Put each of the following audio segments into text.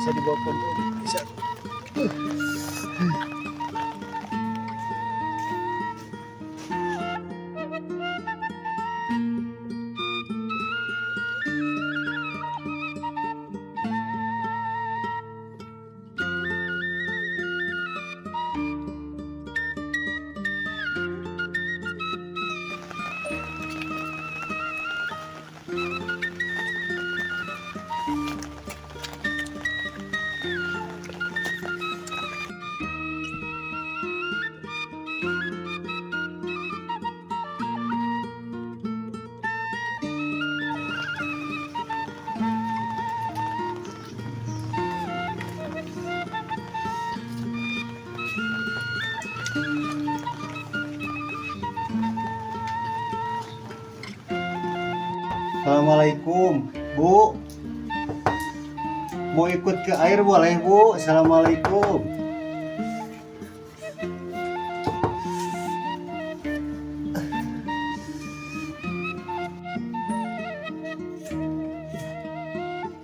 Bisa dibawa ke bisa. Assalamualaikum, Bu. Mau ikut ke air boleh, Bu? Assalamualaikum.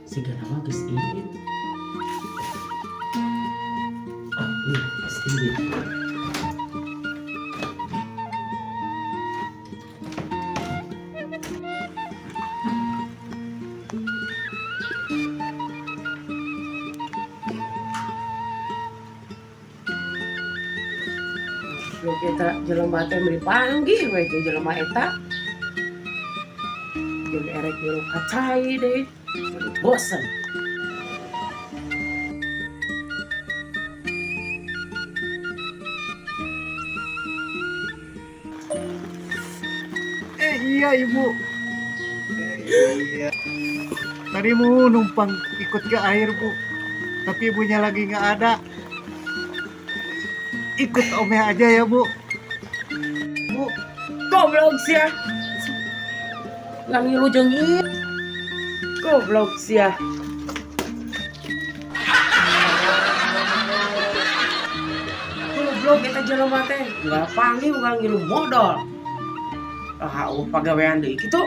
Sigana mah geus indit. Ah, iya, geus indit. Goblok eta jelema teh meuni panggih we jeung jelema eta. Jeung erek ngirup ka cai deui. Bosen. Eh, iya, Ibu. Eh, iya. Tadi mau numpang ikut ke air, Bu. Tapi ibunya lagi nggak ada. Ikut Ome aja ya, Bu. Bu, Goblok sia. Nggak ngilu jeung ieu. Goblok sia. Goblok eta jelema teh. Nggak panggih bukan ngilu modal. Ah, eueuh pagawean deui kitu.